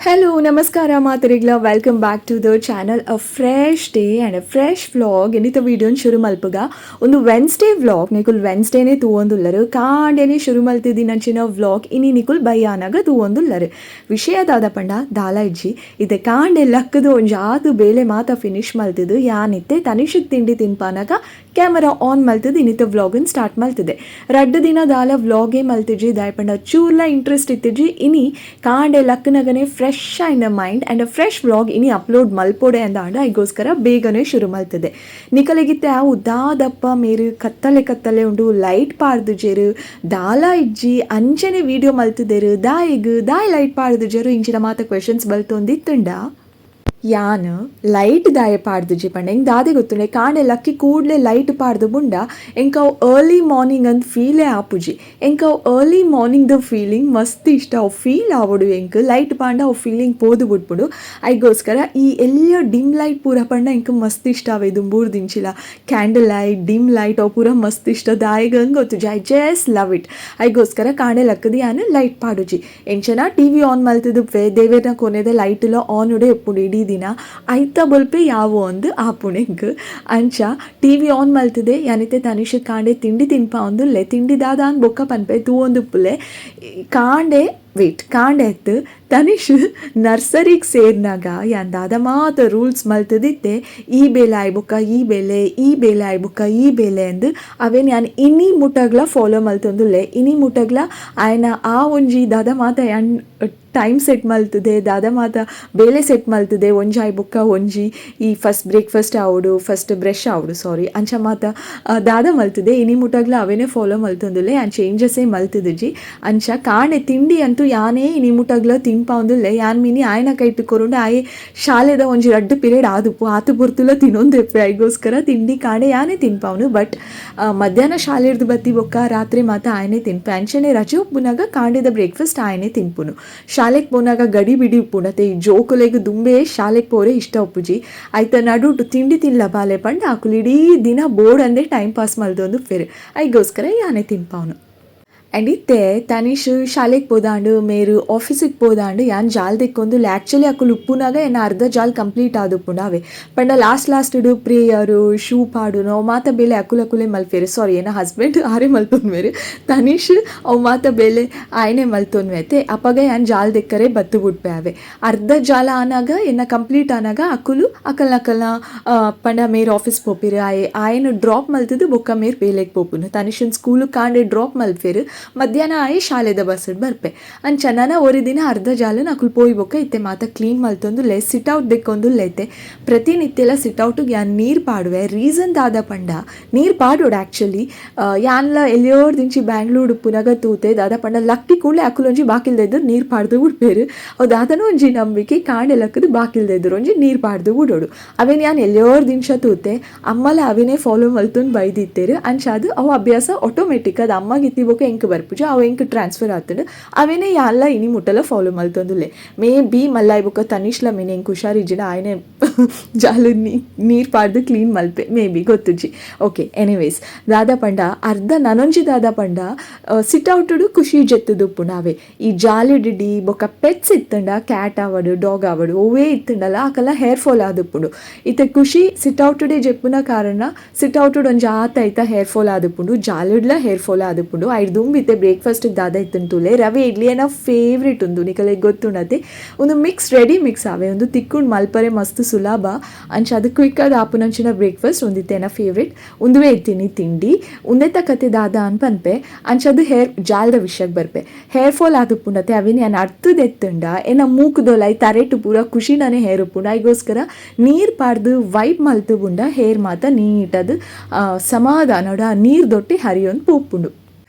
Hello, ನಮಸ್ಕಾರ ಮಾತರಿಗ್ಲ. Welcome back to the channel. A fresh day and a fresh vlog. ಇನಿತ ವಿಡಿಯೋನ್ ಶುರು ಮಲ್ಪುಗ. ಒಂದು Wednesday vlog. ನಿಕುಲ್ ವೆನ್ಸ್ಡೇನೆ ತೂವೊಂದುಲ್ಲರು. ಕಾಂಡೆನೆ ಶುರು ಮಲ್ತಿದ್ದಿನಂಚಿನ ವ್ಲಾಗ್ ಇನಿ ನಿಕುಲ್ ಬಯ್ಯಾನಾಗ ತೂವೊಂದುಲ್ಲರು. ವಿಷಯ ದಾದ ಪಂಡ, ದಾಲ ಇಜ್ಜಿ, ಇತ್ತೆ ಕಾಂಡೆ ಲಕ್ಕದು ಒಂಜಾತು ಬೇಲೆ ಮಾತ ಫಿನಿಶ್ ಮಲ್ತಿದ್ದು ಯಾನಿತ್ತೆ ತನಿಷಕ್ ತಿಂಡಿ ತಿನ್ಪಾನಾಗ ಕ್ಯಾಮರಾ ಆನ್ ಮಲ್ತದ್ದು ಇನ್ನಿತ ವ್ಲಾಗನ್ ಸ್ಟಾರ್ಟ್ ಮಲ್ತಿದೆ. ರಡ್ಡು ದಿನ ದಾಲ ವ್ಲಾಗೇ ಮಲ್ತಿಜಿ. ದಾಯ ಪಂಡ ಚೂರ್ಲ ಇಂಟ್ರೆಸ್ಟ್ ಇತ್ತಿಜಿ. ಇನಿ ಕಾಂಡೆ ಲಕ್ಕನಗನೆ ಫ್ರೆಶ್ ಆಯ್ನ mind and fresh vlog ಇನಿ ಅಪ್ಲೋಡ್ ಮಲ್ಪೊಡೆ ಅಂದಾಂಡ ಐಗೋಸ್ಕರ ಬೇಗನೆ ಶುರು ಮಲ್ತದೆ. ನಿಕಲಿಗಿತ್ತೆ ಆ ದಾದಪ್ಪ ಮೇರು ಕತ್ತಲೆ ಕತ್ತಲೆ ಉಂಡು, ಲೈಟ್ ಪಾಡ್ದು ಜೇರು, ದಾಲ ಇಜ್ಜಿ, ಅಂಚನೆ ವಿಡಿಯೋ ಮಲ್ತಿದ್ದೇರು, ದಾಯಿಗ್ ದಾಯ್ ಲೈಟ್ ಪಾಡ್ದು ಜೇರು, ಇಂಚಿನ ಮಾತ ಕ್ವೆಶನ್ಸ್ ಬಲ್ತೊಂದಿತ್ತುಂಡ. ಯಾನ್ ಲೈಟ್ ದಾಯ ಪಾಡ್ದುಜಿ ಪಂಡ ಎಂಕ್ ದಾದೆ ಗೊತ್ತುಂಡೆ, ಕಾಂಡೆ ಲಕ್ಕಿ ಕೂಡ್ಲೆ ಲೈಟ್ ಪಾಡ್ದು ಬುಂಡ ಎಂಕ್ ಅವು ಅರ್ಲಿ ಮಾರ್ನಿಂಗ್ ಅಂದ್ ಫೀಲೇ ಆಪುಜಿ. ಎಂಕ್ ಅವು early morning the feeling ಮಸ್ತ್ ಇಷ್ಟ. ಅವು ಫೀಲ್ ಆವೊಡು. ಎಂಕ್ ಲೈಟ್ ಪಾಂಡ ಅವು ಫೀಲಿಂಗ್ ಪೋದು ಬುಡ್ಪುಂಡು. ಐಗೋಸ್ಕರ ಈ ಎಲ್ಲ ಡಿಮ್ ಲೈಟ್ ಪೂರ ಪಂಡ ಎಂಕ್ ಮಸ್ತ್ ಇಷ್ಟ. ಅವೆ ದುಂಬೂರು ದಿಂಚಿಲ candle light, dim light ಅವು ಪೂರ ಮಸ್ತ್ ಇಷ್ಟ. ದಾಯೆಗ್ ಗೊತ್ತುಜಿ, I just love it. ಐಗೋಸ್ಕರ ಕಾಂಡೆ ಲಕ್ಕದು ಯಾನ್ ಲೈಟ್ ಪಾಡುಜಿ. ಎಂಚನ ಟಿವಿ ಆನ್ ಮಲ್ತುದುಪ್ಪೆ, ದೇವೆರ್ನ ಕೊನೆದ ಲೈಟ್ ಆನ್ ಉಡೆ ಉಪ್ಪುಂಡು ಇಡೀ ದಿನ. ಐತ ಬೊಲ್ಪೆ ಯಾವು ಅಂದ್ ಆಪುಂಡು ಎಂಕ್. ಅಂಚ ಟಿವಿ ಆನ್ ಮಲ್ತದೆ ಯಾನಿತ್ತೆ ತನಿಷ್ ಕಾಂಡೆ ತಿಂಡಿ ತಿನ್ಪ ಒಂದುಲ್ಲೆ. ತಿಂಡಿ ದಾದಾನ್ ಬೊಕ್ಕ ಪನ್ಪೆ, ತೂವೊಂದುಪ್ಪುಲೆ. ಕಾಂಡೆ ವೇಟ್, ಕಾಂಡೆ ಎತ್ತು ತನಿಷ್ ನರ್ಸರಿಗೆ ಸೇರ್ನಾಗ ಯಾನ್ ದಾದ ಮಾತ ರೂಲ್ಸ್ ಮಲ್ತದಿತ್ತೆ, ಈ ಬೇಲೆ ಆಯ್ ಬೊಕ್ಕ ಈ ಬೇಲೆ, ಈ ಬೇಲೆ ಆಯ್ ಬೊಕ್ಕ ಈ ಬೇಲೆ ಅಂದ್. ಅವೇನ್ ಯಾನ್ ಇನಿ ಮುಟಗ್ಲ ಫಾಲೋ ಮಲ್ತೊಂದುಲ್ಲೆ. ಇನಿ ಮುಟಗ್ಲ ಆಯ್ನ ಆ ಒಂಜಿ ದಾದ ಮಾತ ಯಾನ್ ಟೈಮ್ ಸೆಟ್ ಮಲ್ತದೆ, ದಾದ ಮಾತ ಬೇಲೆ ಸೆಟ್ ಮಲ್ತದೆ, ಒಂಜಿ ಆಯ್ ಬೊಕ್ಕ ಒಂಜಿ, ಈ ಫಸ್ಟ್ ಬ್ರೇಕ್ಫಾಸ್ಟ್ ಆವೊಡು, ಫಸ್ಟ್ ಬ್ರಷ್ ಆವೊಡು, ಸಾರಿ, ಅಂಚ ಮಾತ ದಾದ ಮಲ್ತದೆ, ಇನಿ ಮುಟಗ್ಲ ಅವೇನೆ ಫಾಲೋ ಮಲ್ತೊಂದುಲ್ಲೆ. ಯಾನ್ ಚೇಂಜಸ್ಸೇ ಮಲ್ತುದುಜಿ. ಅಂಚ ಕಾಂಡೆ ತಿಂಡಿ ಅಂತೂ ಯಾನೇ ಇನಿ ಮುಟಗ್ಲ ತಿನ್ಪಾವೊಂದುಲ್ಲೆ. ಯಾನ್ ಮಿನಿ ಆಯ್ನ ಕೈಟ್ ಕೊರುಂಡ ಆಯೆ ಶಾಲೆದ ಒಂಜಿ ರಡ್ಡ್ ಪೀರಿಯಡ್ ಆದುಪ್ಪು, ಆತು ಪೊರ್ತುಲ ತಿನೊಂದೆಪ್ಪೆ. ಐಗೋಸ್ಕರ ತಿಂಡಿ ಕಾಂಡೆ ಯಾನೇ ತಿನ್ಪಾವನು. ಬಟ್ ಮಧ್ಯಾಹ್ನ ಶಾಲೆರ್ದು ಬತ್ತಿ ಬೊಕ್ಕ ರಾತ್ರಿ ಮಾತ ಆಯನೆ ತಿನ್ಪೆ. ಅಂಚನೆ ರಜೆ ಉಪ್ಪುನಾಗ ಕಾಂಡೆದ ಬ್ರೇಕ್ಫಾಸ್ಟ್ ಆಯನೆ ತಿನ್ಪುನು. ಶಾಲೆಗ್ ಪೋನಾಗ ಗಡಿ ಬಿಡಿ ಉಪ್ಪುಂಡು ಅತ್ತೆ. ಈ ಜೋಕುಲೆಗ್ ದುಂಬೇ ಶಾಲೆಗ್ ಪೋರೆ ಇಷ್ಟ ಉಪ್ಪುಜಿ. ಐತ ನಡುಟು ತಿಂಡಿ ತಿನ್ಲ ಬಾಲೆ ಪಂಡ ಅಕುಲು ಇಡೀ ದಿನ ಬೋರ್ಡ್ ಅಂದೇ ಟೈಮ್ ಪಾಸ್ ಮಲ್ದೊಂದು ಉಪ್ಪೆರ್. ಐಗೋಸ್ಕರ ಯಾನೆ ತಿನ್ಪಾವನು. ಆ್ಯಂಡ್ ಇತ್ತೆ ತನಿಷ್ ಶಾಲೆಗ್ ಪೋದಾಂಡು, ಮೇರು ಆಫೀಸಿಗೆ ಪೋದಾಂಡು, ಯಾನ್ ಜಾಲ್ ದೆಕ್ಕೊಂದು. ಆ್ಯಕ್ಚುಲಿ ಅಕುಲು ಉಪ್ಪುನಾಗ ಎನ್ನ ಅರ್ಧ ಜಾಲ್ ಕಂಪ್ಲೀಟ್ ಆದುಪ್ಪುಂಡು ಅವೆ. ಪಂಡ last last prayer, shoe ಪಾಡುನು ಅವು ಮಾತ ಬೇಲೆ ಅಕುಲು ಅಕುಲೇ ಮಲ್ಪೆರು. ಸಾರಿ, ಎನ್ನ ಹಸ್ಬೆಂಡ್ ಆರೇ ಮಲ್ತೊನ್ವೆರ್. ತನಿಷ್ ಅವು ಮಾತ ಬೇಲೆ ಆಯನೆ ಮಲ್ತೊನ್ವೆ ಅತ್ತೆ. ಅಪಗ ಯಾನ್ ಜಾಲ್ ದೆಕ್ಕರೆ ಬತ್ತು ಬುಡ್ಪೆ ಅವೆ. ಅರ್ಧ ಜಾಲ ಆನಾಗ, ಎನ್ನ ಕಂಪ್ಲೀಟ್ ಆನಾಗ, ಅಕುಲು ಅಕಲ್ನ ಅಕಲ್ನ, ಪಂಡ ಮೇರ್ ಆಫೀಸ್ ಪೋಪಿರು. ಆಯೆ ಆಯನ್ ಡ್ರಾಪ್ ಮಲ್ತದು ಬೊಕ್ಕ ಮೇರ್ ಬೇಲೆಗ್ ಪೋಪುನು. ತನಿಷನ್ ಸ್ಕೂಲ್ ಕಾಂಡೆ ಡ್ರಾಪ್ ಮಲ್ಪೆರು, ಮಧ್ಯಾಹ್ನ ಆಯೆ ಶಾಲೆದ ಬಸ್ ಬರ್ಪೆ. ಅಂಚ ನನ ಒರಿ ದಿನ ಅರ್ಧ ಜಾಲನ್ ಅಕುಲು ಪೋಯಿ ಬೊಕ್ಕ ಇತ್ತೆ ಮಾತ ಕ್ಲೀನ್ ಮಲ್ತೊಂದುಲ್ಲೆ, ಸಿಟ್ ಔಟ್ ದೆಕ್ಕೊಂದುಲ್ಲೆ. ಇತ್ತೆ ಪ್ರತಿನಿತ್ಯಲ ಸಿಟ್ ಔಟ್ಗೆ ಯಾನ್ ನೀರು ಪಾಡುವೆ. ರೀಸನ್ ದಾದ ಪಂಡ, ನೀರು ಪಾಡೋಡು ಆ್ಯಕ್ಚುಲಿ. ಯಾನ್ಲ ಎಲ್ಲಿಯೋರ್ದಿಂಚಿ ಬ್ಯಾಂಗ್ಳೂರ್ ಉಪ್ಪುನಾಗ ತೂತೆ. ದಾದ ಪಂಡ, ಲಕ್ಕಿ ಕೂಡಲೇ ಅಕುಲೊಂಜಿ ಬಾಕಿಲ್ದ ನೀರು ಪಾಡ್ದು ಬಿಡ್ಪೇರು. ಅವು ದಾದನೋ ಒಂಜಿ ನಂಬಿಕೆ, ಕಾಂಡೆ ಲಕ್ಕದು ಬಾಕಿಲ್ದ ಎದುರು ಒಂಜಿ ನೀರು ಪಾಡ್ದು ಬಿಡೋಡು. ಅವೇನು ಯಾನ್ ಎಲ್ಲಿಯೋರ್ದಿಂಚ ತೂತೆ. ಅಮ್ಮಲ ಅವೇನೇ ಫಾಲೋ ಮಲ್ತೊಂದು ಬೈದಿತ್ತೇರು. ಅಂಚ ಅದು ಅವು ಅಭ್ಯಾಸ ಆಟೋಮೆಟಿಕ್. ಅದು ಅಮ್ಮಗೆ ಇತ್ತಿ ಬೊಕ್ಕ ಎಂಕ್ ಬರ್ಪುಜಿ, ಅವು ಎಂಕ್ ಟ್ರಾನ್ಸ್ಫರ್ ಆತುಂಡು. ಅವೇನೇ ಯಾನ್ಲ ಇನಿ ಮುಟ್ಟಲ ಫಾಲೋ ಮಲ್ತೊಂದುಲ್ಲೆ. ಮೇ ಬಿ ಮಲ್ಲಾಯ್ ಬೊಕ್ಕ ತನಿಷ್ಲ ಮಿನಿ ಎಂಕ್ ಹುಷಾರಿಜ್ಜಿಡ ಆಯ್ನೆ ಜಾಲು ನೀರು ಪಾಡ್ದು ಕ್ಲೀನ್ ಮಲ್ಪೆ ಮೇ ಬಿ, ಗೊತ್ತುಜ್ಜಿ. ಓಕೆ, ಎನಿವೇಸ್, ದಾದ ಪಂಡ ಅರ್ಧ ನನೊಂಜಿ ದಾದ ಪಂಡ, ಸಿಟ್ ಔಟುಡು ಖುಷಿ ಜೆತ್ತುದುಪ್ಪುಂಡು ಅವೆ. ಈ ಜಾಲಿಡಿಡಿ ಬೊಕ್ಕ ಪೆಟ್ಸ್ ಇತ್ತಂಡ, ಕ್ಯಾಟ್ ಆವಡು ಡಾಗ್ ಆವಡು ಒವ್ವೇ ಇತ್ತಂಡಲ ಅಕಲ ಹೇರ್ ಫಾಲ್ ಆದುಪ್ಪುಂಡು. ಇತ್ತೆ ಖುಷಿ ಸಿಟ್ ಔಟುಡೆ ಜೆಪ್ಪುನ ಕಾರಣ ಸಿಟ್ ಔಟುಡು ಒಂಜಿ ಆತ ಐತ ಹೇರ್ ಫಾಲ್ ಆದುಪ್ಪುಂಡು, ಜಾಲಿಡ್ಲ ಹೇರ್ ಫಾಲ್ ಆದುಪ್ಪುಂಡು. ಐಡ್ ದುಂಬು ಇತ್ತೆ ಬ್ರೇಕ್ಫಾಸ್ಟ್ ದಾದ ಇತ್ತಂದು ತೂಲೆ. ರವೆ ಇಡ್ಲಿ ಎನ್ನ ಫೇವ್ರೇಟ್ ಉಂದು, ನಿಕಲೆಗ್ ಗೊತ್ತುಂಡತೆ. ಒಂದು mix ready mix ಆವೆ, ಒಂದು ತಿಕ್ಕುಂಡು ಮಲ್ಪರೆ ಮಸ್ತ್ ಸುಲಭ. ಅಂಚ ಅದು ಕ್ವಿಕ್ ಆದ್ ಆಪುನಂಚಿನ ಬ್ರೇಕ್ಫಾಸ್ಟ್ ಒಂದಿತ್ತೆ. ಎನ್ನ ಫೇವ್ರೇಟ್ ಉಂದುವೇ ಇತ್ತೀನಿ ತಿಂಡಿ. ಉಂದೆತ ಕತೆ ದಾದ ಅನ್ ಪನ್ಪೆ. ಅಂಚ ಅದು ಹೇರ್ ಜಾಲ್ದ ವಿಷಯಕ್ಕೆ ಬರ್ಪೆ. ಹೇರ್ ಫಾಲ್ ಆದುಪ್ಪುಂಡತೆ, ಅವೇನು ಯಾನ್ ಅರ್ಥದೆತ್ತುಂಡ ಎನ್ನ ಮೂಕುದೊಲೈ ತರೆಟು ಪೂರ ಖುಷಿನೇ ಹೇರ್ ಉಪ್ಪುಂಡು. ಐಗೋಸ್ಕರ ನೀರು ಪಾಡ್ದು ವೈಪ್ ಮಲ್ತು ಬುಂಡ ಹೇರ್ ಮಾತ ನೀಟದು ಸಮಾಧಾನಡ್ ಆ ನೀರು ದೊಟ್ಟಿ ಹರಿಯೊಂದು ಪೋಪುಂಡು.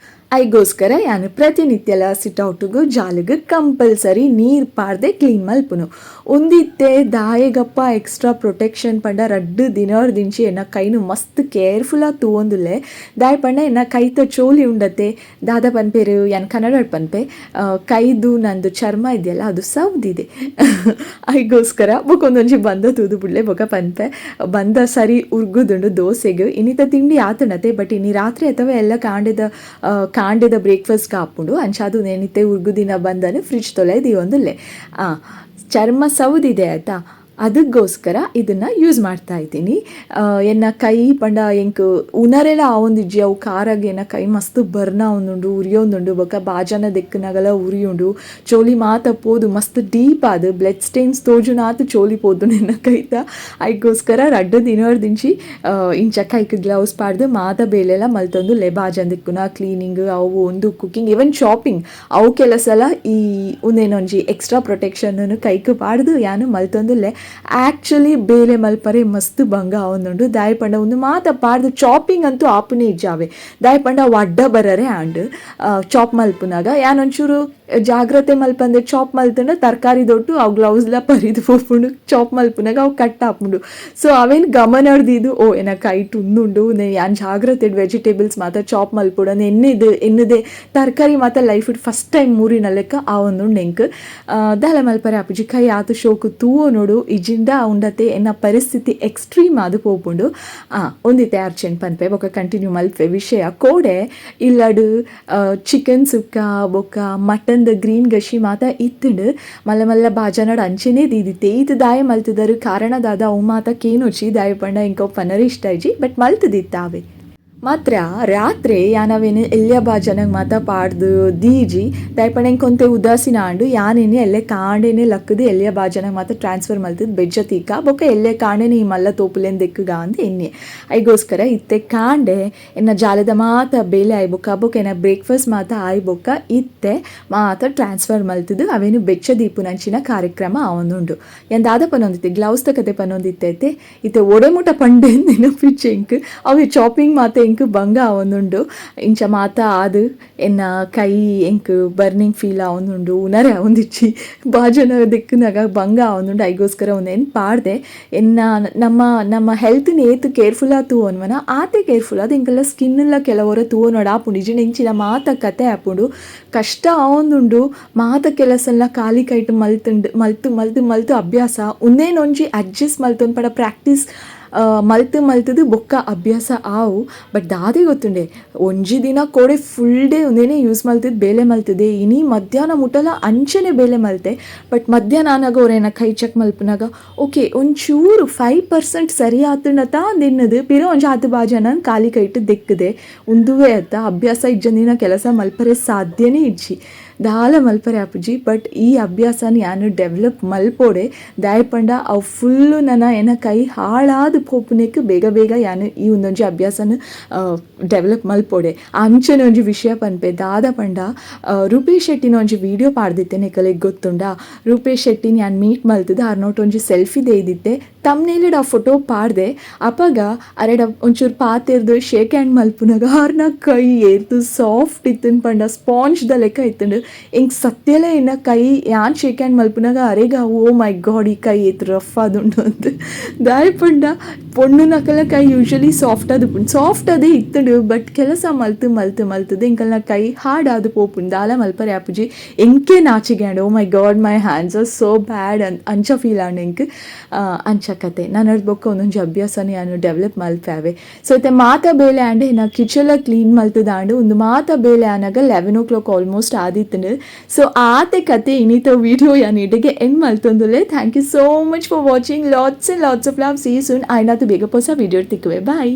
ಐಗೋಸ್ಕರ ಯಾನ್ ಪ್ರತಿನಿತ್ಯಲ ಸಿಟೌಟುಗು ಜಾಲಿಗ್ ಕಂಪಲ್ಸರಿ ನೀರು ಪಾಡ್ದೆ ಕ್ಲೀನ್ ಮಲ್ಪುನು. ಒಂದಿತ್ತೆ ದಾಯೆಗಪ್ಪ ಎಕ್ಸ್ಟ್ರಾ ಪ್ರೊಟೆಕ್ಷನ್ ಪಂಡ, ರಡ್ಡು ದಿನರ್ದಿಂಚಿ ಎನ್ನ ಕೈನು ಮಸ್ತ್ ಕೇರ್ಫುಲ್ ಆದ್ ತೂವೊಂದುಲ್ಲೆ. ದಾಯೆ ಪಂಡ ಎನ್ನ ಕೈತ ಚೋಲಿ ಉಂಡತೆ. ದಾದ ಪನ್ಪೇರು, ಯಾನ್ ಕನ್ನಡ ಪನ್ಪೆ, ಕೈದು ನಂದು ಚರ್ಮ ಇದೆಯಲ್ಲ, ಅದು ಸವ್ದಿದೆ. ಐಗೋಸ್ಕರ ಬೊಕೊಂದೊಂಜಿ ಬಂದ ತೂದು ಬುಡ್ಲೆ, ಬೊಕ ಪನ್ಪೆ. ಬಂದ ಸರಿ ಉರ್ಗುದುಂಡು ದೋಸೆಗ್. ಇನ್ನಿತ ತಿಂಡಿ ಆತುಂಡತೆ, ಬಟ್ ಇನಿ ರಾತ್ರಿ ಅಥವಾ ಎಲ್ಲ ಕಾಂಡೆದ ಕಾಂಡೆದ ಬ್ರೇಕ್ಫಾಸ್ಟ್ ಆಪುಂಡು. ಅಂಚ ಅದು ನೆನಿತೆ ಉರ್ಗುದಿನ ಬಂದನು ಫ್ರಿಜ್ ತೊಲೆ ದೀವೊಂದುಲ್ಲೆ. ಆ ಚರ್ಮ ಸೌದಿದೆ ಆಯ್ತಾ, ಅದಕ್ಕೋಸ್ಕರ ಇದನ್ನು ಯೂಸ್ ಮಾಡ್ತಾ ಇದ್ದೀನಿ. ಎನ್ನ ಕೈ ಪಂಡ ಎಂಕ್ ಉನರೆಲ ಆವೊಂದಿಜ್ಜಿ. ಅವು ಕಾರಾಗ ಎನ್ನ ಕೈ ಮಸ್ತ್ ಬರ್ನ ಆವೊಂದುಂಡು, ಉರಿಯೊಂದುಂಡು. ಬೊಕ್ಕ ಬಾಜನ ದೆಕ್ಕುನಗಲ ಉರಿಯುಂಡು. ಚೋಲಿ ಮಾತ ಪೋದು ಮಸ್ತ್ ಡೀಪ್ ಆದ್ ಬ್ಲಡ್ ಸ್ಟೇನ್ಸ್ ತೋಜುನಾತ್ ಚೋಲಿ ಪೋದುಂಡು ಎನ್ನ ಕೈತ. ಐಗೋಸ್ಕರ ರಡ್ಡ್ ದಿನೊರ್ದಿಂಚಿ ಇಂಚ ಕೈಕ್ ಗ್ಲೌಸ್ ಪಾಡ್ದು ಮಾತ ಬೇಲೆಲ ಮಲ್ತೊಂದುಲ್ಲೆ. ಬಾಜನ ದಿಕ್ಕುನ, ಕ್ಲೀನಿಂಗ್, ಅವು ಒಂದು cooking, even shopping ಅವು ಕೆಲಸಲ ಈ ಉಂದೇನೊಂಜಿ ಎಕ್ಸ್ಟ್ರಾ ಪ್ರೊಟೆಕ್ಷನ್ ಕೈಕ್ ಪಾಡ್ದು ಯಾನು ಮಲ್ತೊಂದುಲ್ಲೆ. ಆ್ಯಕ್ಚುಲಿ ಬೇಲೆ ಮಲ್ಪರೆ ಮಸ್ತ್ ಬಂಗ ಆವೊಂದುಂಡು. ದಾಯೆ ಪಂಡ ಉಂದು ಮಾತ ಪಾಡ್ದು ಚಾಪಿಂಗ್ ಅಂತೂ ಆಪುನೇ ಇಜ್ಜಾವೆ. ದಾಯೆ ಪಂಡ ಅವು ಅಡ್ಡ ಬರರೆ ಆಂಡ್. ಚಾಪ್ ಮಲ್ಪುನಗ ಯಾನ್ ಒಂಚೂರು ಜಾಗ್ರತೆ ಮಲ್ಪಂದೆ ಚಾಪ್ ಮಲ್ತುಂಡ ತರಕಾರಿ ದೊಟ್ಟು ಅವು ಗ್ಲೌಸ್ಲ ಪರಿದ್ ಪೋಪುಂಡು. ಚಾಪ್ ಮಲ್ಪುನಗ ಅವು ಕಟ್ ಆಪುಂಡು. ಸೊ ಅವೇನ್ ಗಮನ ದೀದು, ಓ ಎನ್ನ ಕೈಟ್ ಉಂದುಂಡು, ಯಾನ್ ಜಾಗ್ರತೆ ವೆಜಿಟೇಬಲ್ಸ್ ಮಾತ ಚಾಪ್ ಮಲ್ಪೊಡು ಎನ್ನಿದ್ ಎನ್ನುದೆ ತರಕಾರಿ ಮಾತ life first time ಮೂರಿನ ಲೆಕ್ಕ ಆವೊಂದುಂಡು ಎಂಕ್. ದಾಲ ಮಲ್ಪರೆ ಆಪುಜಿ, ಕೈ ಆತ್ ಶೋಕು ತೂವೊನೊಡು. ಇಜಿಂಡ ಉಂಡತೆ ಎನ್ನ ಪರಿಸ್ಥಿತಿ ಎಕ್ಸ್ಟ್ರೀಮ್ ಆದ್ ಪೋಪುಂಡು. ಒಂದಿತ್ತೆ ಅರ್ಜೆಂಟ್ ಪನ್ಪೆ, ಬೊಕ ಕಂಟಿನ್ಯೂ ಮಲ್ಪೆ ವಿಷಯ. ಕೋಡೆ ಇಲ್ಲಡ್ ಚಿಕನ್ ಸುಕ್ಕ ಬೊಕ್ಕ ಮಟನ್ದ ಗ್ರೀನ್ ಗಶಿ ಮಾತ ಇತ್ತುಂಡು. ಮಲ್ಲ ಮಲ್ಲ ಬಾಜನಡ್ ಅಂಚೆನೇ ದೀದಿತ್ತೆ. ಈತ್ ದಾಯ ಮಲ್ತುದರು ಕಾರಣ ದಾದ ಅವು ಮಾತ ಕೇನೊಚಿ. ದಾಯ ಪಂಡ ಎಂಕ್ ಅವು ಪನರೆ ಇಷ್ಟ ಇಜ್ಜಿ, ಬಟ್ ಮಲ್ತುದಿತ್ತಾವೆ. ಮಾತ್ರ ರಾತ್ರೆ ಯಾನ್ ಅವೇನು ಎಲ್ಯ ಬಾಜನಗ್ ಮಾತ ಪಾಡ್ದು ದೀಜಿ. ದಾಯೆ ಪಂಡ ಎಂಕ್ ಒಂತೆ ಉದಾಸೀನ ಆಂಡು. ಯಾನೇನೆ ಎಲ್ಲೆ ಕಾಂಡೆನೆ ಲಕ್ಕುದು ಎಲ್ಯ ಬಾಜನಗ್ ಮಾತ ಟ್ರಾನ್ಸ್ಫರ್ ಮಲ್ತುದು ಬೆಜ್ಜ ತೀಕ, ಬೊಕ್ಕ ಎಲ್ಲೆ ಕಾಂಡೆನೆ ಈ ಮಲ್ಲ ತೋಪುಲೆನ್ ದೆಕ್ಕುಗ ಅಂದ್ ಎನ್ನೆ. ಐಗೋಸ್ಕರ ಇತ್ತೆ ಕಾಂಡೆ ಎನ್ನ ಜಾಲದ ಮಾತ ಬೇಲೆ ಆಯ್ ಬೊಕ್ಕ, ಬೊಕ್ಕ ಎನ್ನ ಬ್ರೇಕ್ಫಾಸ್ಟ್ ಮಾತ ಆಯ್ ಬೊಕ್ಕ ಇತ್ತೆ ಮಾತ ಟ್ರಾನ್ಸ್ಫರ್ ಮಲ್ತುದು ಅವೇನು ಬೆಚ್ಚ ದೀಪುನಂಚಿನ ಕಾರ್ಯಕ್ರಮ ಆವೊಂದುಂಡು. ಯಾನ್ ದಾದ ಪನೊಂದಿತ್ತೆ? ಗ್ಲೌಸ್ ದ ಕತೆ ಪನೊಂದಿತ್ತೆ ಇತ್ತೆ. ಇತ್ತೆ ಒಡೆ ಮುಟ ಪಂಡೆ ನೆನಪಿಜ್ಜಿ ಎಂಕ್. ಅವೆ ಚಾಪಿಂಗ್ ಮಾತ ಎಂಕ್ ಬಂಗ ಆವೊಂದುಂಡು. ಇಂಚ ಮಾತ ಆದ್ ಎನ್ನ ಕೈ ಎಂಕ್ ಬರ್ನಿಂಗ್ ಫೀಲ್ ಆವೊಂದುಂಡು, ಉನರೆ ಆವೊಂದಿಜ್ಜಿ, ಬಾಜನ ದೆಕ್ಕುನಗ ಬಂಗ ಆವೊಂದುಂಡು. ಐಗೋಸ್ಕರ ಉಂದೆನ್ ಪಾಡ್ದೆ. ಎನ್ನ ನಮ್ಮ ನಮ್ಮ ಹೆಲ್ತ್ ಏತ್ ಕೇರ್ಫುಲ್ ಆದ್ ತೂವೊನ್ವನ ಆತೆ ಕೇರ್ಫುಲ್ ಆದ್ ಎಂಕಲ್ನ ಸ್ಕಿನ್ ಲ ಕೆಲವೊರ ತೂವೊನೊಡು ಆಪುಂಡು. ಇಜ್ಜಿಂಡ ಇಂಚಿನ ಮಾತ ಕತೆ ಆಪುಂಡು. ಕಷ್ಟ ಆವೊಂದುಂಡು. ಮಾತ ಕೆಲಸಲ ಖಾಲಿ ಕೈಟ್ ಮಲ್ತುಂಡು ಮಲ್ತು ಮಲ್ತು ಮಲ್ತು ಅಭ್ಯಾಸ. ಉಂದೇನೊಂಜಿ ಅಡ್ಜಸ್ಟ್ ಮಲ್ತೊಂದು ಪಡ ಪ್ರಾಕ್ಟೀಸ್ ಮಲ್ತು ಮಲ್ತುದು ಬೊಕ್ಕ ಅಭ್ಯಾಸ ಆವು. ಬಟ್ ದಾದೆ ಗೊತ್ತುಂಡೆ, ಒಂಜಿ ದಿನ ಕೋಡೆ ಫುಲ್ ಡೇ ಉಂದೇನೆ ಯೂಸ್ ಮಲ್ತುದು ಬೇಲೆ ಮಲ್ತುದೆ. ಇನಿ ಮಧ್ಯಾಹ್ನ ಮುಟಲ ಅಂಚನೆ ಬೇಲೆ ಮಲ್ತೆ. ಬಟ್ ಮಧ್ಯಾಹ್ನ ಆನಗ ಒರೇನ ಕೈ ಚೆಕ್ ಮಲ್ಪುನಗ ಓಕೆ ಒಂಚೂರು 5% ಸರಿ ಆತುಂಡತ ಅಂದ್ ಎನ್ನದು. ಪಿರ ಒಂಜಿ ಆತ್ ಬಾಜನ ಖಾಲಿ ಕೈಟ್ ದೆಕ್ಕುದೆ. ಉಂದುವೇ ಅತ್ತ, ಅಭ್ಯಾಸ ಇಜ್ಜಂದಿನ ಕೆಲಸ ಮಲ್ಪರೆ ಸಾಧ್ಯನೇ ಇಜ್ಜಿ, ದಾಲ ಮಲ್ಪರೆ ಆಪುಜಿ. ಬಟ್ ಈ ಅಭ್ಯಾಸನ ಯಾನ್ ಡೆವಲಪ್ ಮಲ್ಪೊಡೆ. ದಾಯೆ ಪಂಡ ಅವು ಫುಲ್ಲು ನನ ಎನ್ನ ಕೈ ಹಾಳಾದ್ ಪೋಪುನೆಕ್ ಬೇಗ ಬೇಗ ಯಾನ್ ಈ ಉಂದೊಂಜಿ ಅಭ್ಯಾಸನ ಡೆವಲಪ್ ಮಲ್ಪೊಡೆ. ಅಂಚನೆ ಒಂಜಿ ವಿಷಯ ಪನ್ಪೆ. ದಾದ ಪಂಡ, ರೂಪೇಶ್ ಶೆಟ್ಟಿನ ಒಂಜಿ ವಿಡಿಯೋ ಪಾಡ್ದಿತ್ತೆ, ನಿಕಲೆಗ್ ಗೊತ್ತುಂಡಾ? ರೂಪೇಶ್ ಶೆಟ್ಟಿನ ಯಾನ್ ಮೀಟ್ ಮಲ್ತುದು ಆರ್ನೋಟ್ ಒಂಜಿ ಸೆಲ್ಫಿ ದೇದಿತ್ತೆ. ತಮ್ನೇಲಿಡ್ ಆ ಫೋಟೋ ಪಾಡ್ದೆ. ಅಪಗ ಅರೆಡ ಒಂಚೂರು ಪಾತೆರ್ದು ಶೇಕ್ ಹ್ಯಾಂಡ್ ಮಲ್ಪುನಗ ಆರ್ನ ಕೈ ಏತ್ ಸಾಫ್ಟ್ ಇತ್ತುಂಡು ಪಂಡ ಸ್ಪಾಂಜ್ ದ ಲೆಕ್ಕ ಇತ್ತುಂಡು. ಎಂಕ್ ಸತ್ಯಲ ಎನ್ನ ಕೈ ಯಾನ್ ಶೇಕ್ ಹ್ಯಾಂಡ್ ಮಲ್ಪುನಗ ಅರೆಗ ಓ ಮೈ ಗಾಡ್, ಈ ಕೈ ಏತ್ ರಫ್ ಆದುಂಡು ಅಂದ್. ದಾಯೆ ಪಂಡ ಪೊಣ್ಣುನಕಲ್ನ ಕೈ ಯೂಶಲಿ ಸಾಫ್ಟ್ ಆದುಪ್ಪುಂಡು. ಸಾಫ್ಟ್ ಅದೇ ಇತ್ತುಂಡು, ಬಟ್ ಕೆಲಸ ಮಲ್ತು ಮಲ್ತು ಮಲ್ತುದು ಎಂಕಲ್ನ ಕೈ ಹಾರ್ಡ್ ಆದ್ ಪೋಪುಂಡು. ದಾಲ ಮಲ್ಪರೆ ಆಪುಜಿ. ಎಂಕೆ ನಾಚಿಗೆ ಆಂಡ್. "Oh my God, my hands are so bad" ಅಂಚ ಫೀಲ್ ಆಂಡ್ ಎಂಕ್. ಅಂಚ ಕತೆ. ನನರ್ದ್ ಬೊಕ್ಕ ಒಂದೊಂಜಿ ಅಭ್ಯಾಸನ ಯಾನ್ ಡೆವಲಪ್ ಮಲ್ಪಾವೆ. ಸೊ ಇತ್ತೆ ಮಾತ ಬೇಲೆ ಆಂಡ್, ಎನ್ನ ಕಿಚನ್ ಕ್ಲೀನ್ ಮಲ್ತುದಾಂಡ್. ಉಂದು ಮಾತ ಬೇಲೆ ಆನಗ 11 ಓ ಕ್ಲಾಕ್ ಆಲ್ಮೋಸ್ಟ್ ಆದಿತ್ತುಂಡು. ಸೊ ಆತೆ ಕತೆ. ಇನಿತ ವಿಡಿಯೋ ಯಾನ್ ಇಡೆಗೆ and ಮಲ್ತೊಂದುಲ್ಲೆ. Thank you so much for watching. Lots and lots of love. See soon. ಆಯ್ನಾತು ಬೇಗ ಪೊಸ ವಿಡಿಯೋ ತಿಕ್ಕುವೆ. ಬಾಯ್.